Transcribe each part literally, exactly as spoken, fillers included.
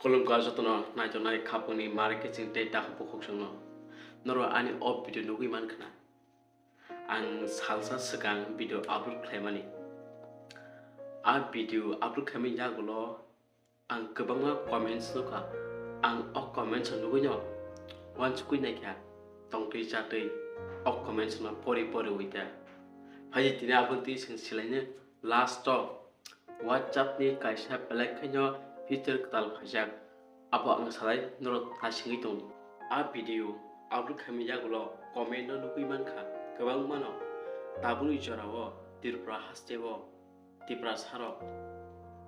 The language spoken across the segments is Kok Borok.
Khulumkha jotono naitongnai khapungni mare kiching tei takhuk bukhuk chwngno. Norok ani o video nugwi mankha na? Ang salsa swkang video upload khlaimani. A video upload khlaimani yagulo ang kwbangma comments nukha. Ang o comments o nugwino uansukwi naikha, tongtwi chatwi o comments no pori pori ui ta. Phai tini aboni twi chwng silaino last o WhatsApp ni kaisa belai kheno feature kwtal phaijak, abo ang salai norok ta singwi tongo. A video upload khaimani yagulo comment no nugwi mankha kwbangmano, tabukni jorao Tripura hasteo Tiprasarok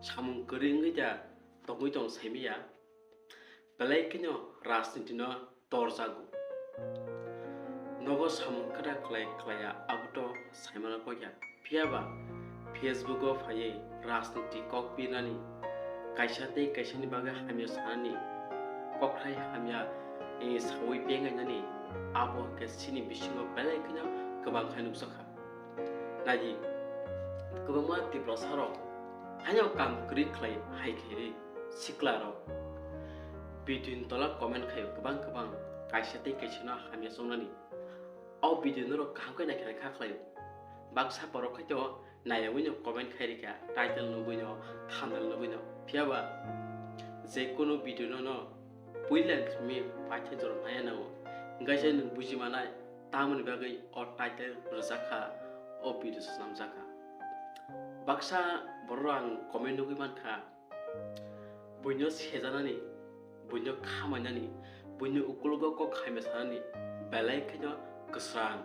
samung kwrwi wngwi da tongwi tong saimaya, belai kheno rajniti no torjago. Nogo samung kwrak khlai khlaiya aboto saimano kokya. Phiyaba Facebook o phaiwi rajniti kok pirnani, kaisa tei kaisani bagwi hamya sanani, kokthai hamya, eh, sawi bengainani, abo hwnkhe chini bisingo belai kheno kwbang khai nukjakha. Naidi, kwbangma Tiprasarok haino kam kwrwi khlai hai khe siklarok video ni tola comment khaio kwbang kwbang, kaisa tei kaisano hamya chongnani. O video norok kaham khe naikha naikha khlaio. Baksa borok khaito naiyawi no comment khai rikha, title nugwi no, thumbnail nugwi no. Phiyaba je kunu video no no puila simi paitha jora naiya nango. Hwnkhe se nwng buji manai tamoni bagwi o title rwjak kha, o video swnamjak kha. Baksa borok ang comment nugwi mankha, buino sejanani, buino khamainani, buino ukologo kok hamya sanani belai kheno kwsang,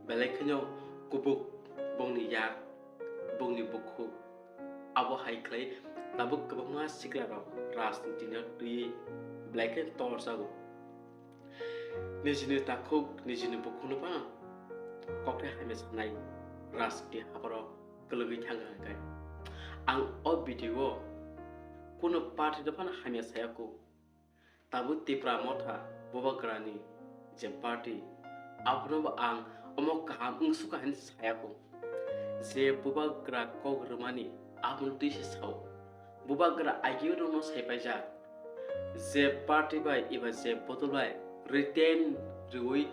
belai kheno kubuk bongni yak, bongni bukhuk. Abo hai khlai tabuk kwbangma siklarok rajniti no twiwi belai khe torjago. Nijini takhuk, nijini bukhukno phano kokthai hamya sanai rajniti haboro kwlwgwi thangkha hwnkhe. Ang o video o kuno party no phano hamya sayakho. Tabuk Tipra Motha Bubagrani je party, abono bo ang omo kaham wngsukha hinwi sayakho. Je Bubagra kok rwmani abono twi se sao. Bubagra agio rokno saipaijak. Je party bai eba je bodol bai written rwui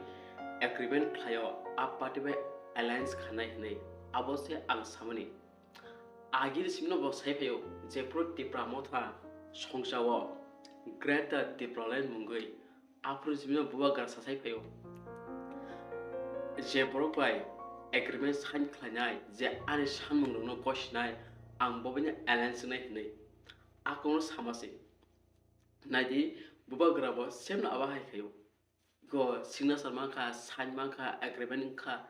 agreement khlaio, a party bai alliance khanai hinwi abo se ang samani. Agini simino bo sai phaio, jephru Tipra Motha songchao Greater Tipraland mungwi, aphuru simino Bubagra sasai phaio. Je borok bai agreement sign khlainai, je ani sanmungrokno gosinai, ang bo bini alliance wngnai hinwi. A kokno sama se. Naidi, Bubagra bo same no abo hai khaio. Go signature mankha, sign mankha, agreement wngkha.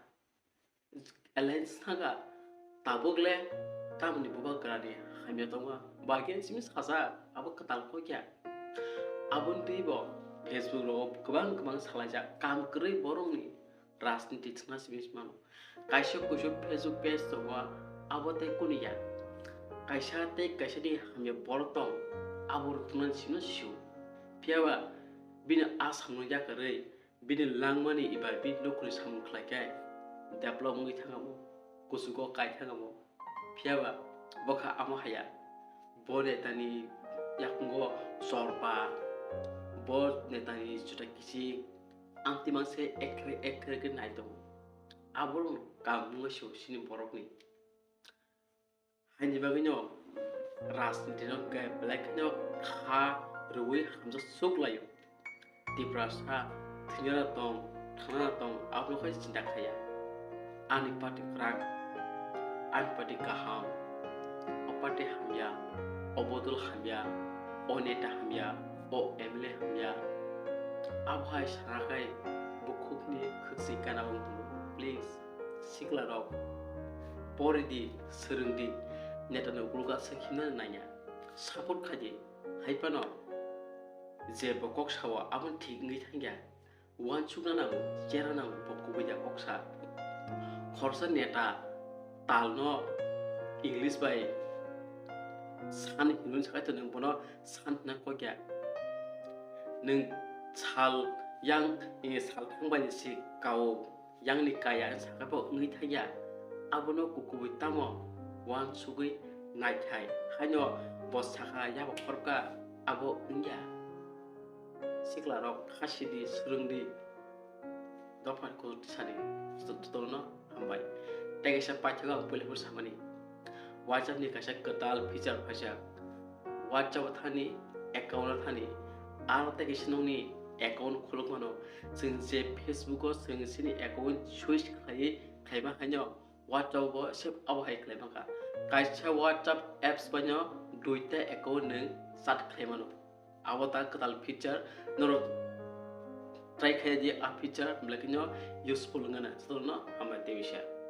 Alliance thangkha, tabuk le tamoni Bubagrani hamya tongma, bagwi simi sajak, abo kwtal kokya. Aboni twi bo Facebook rogo kwbang kwbang salaijak, kam kwrwi borokni rajniti thwngna simi mano. Kaisa kuisu Facebook page tongo, abo tei kuniya. Kaisa tei kaisani hamya borok tong, abo rwknani sino sio. Phiyaba bini a samung yakarwi, bini langmani eba bini nokni samung khlai khe develop wngwi thangamo, kuchugo kai thangamo. Phiyaba bokha amo haya. Bo netani yakungo chorpa, bo netani juta kichik, amtwi mangse ekre ekre khe nai tongo. Aborok kam wngwi sio sini borokni. Haini bagwino rajniti no hwnkhe belai kheno kha rwui hamjak suk laio. Tiprasa thwinana tong, thanana tong, abono khai chinta khaiya. Ani party kwrak, ani party kaham, o party hamya, o bodol hamya, o neta hamya, o M L A hamya. Abo hai sana khai bukhukni khwksui kana wng tongo. Please. Siklarok, pori di, swrwng di, neta ni ukulgo aswk himnani nangya, support khai di. Hai phano je bo kok sao, aboni thik wngwi thangya. Uansukna nango, chera nango, bo kubui da kok sa. Khoroksa neta talno English bai san hinwi sakai to, nwng bono san hwnna kokya. Nwng sal yang, eh, sal thangbai ni si kao. Yangni kaya sakha bo wngwi thangya. Abono kukubui tamo uansugwi naithai. Haino bo sakha, yabo khorokha, Abo wngya. Siklarok khasidi, swrwngdi, dopha kuk sadi, jotono hambai. Tei kaisa paithago ang puila phuru samani. WhatsApp ni kaisa kwtal feature phaijak. WhatsApp o thani, account o thani, aro tei kaisa nokni account khuluk mano. Chwng je Facebook o chwng chini account switch khlaiwi khlaiba haino WhatsApp bo se abo hai khlai mankha. Kaisa WhatsApp apps baino duita account nwng chat khlai mano. Abo ta kwtal feature, norok try khlai di a feature, belai kheno useful wngna, jotono hambai tei bisa.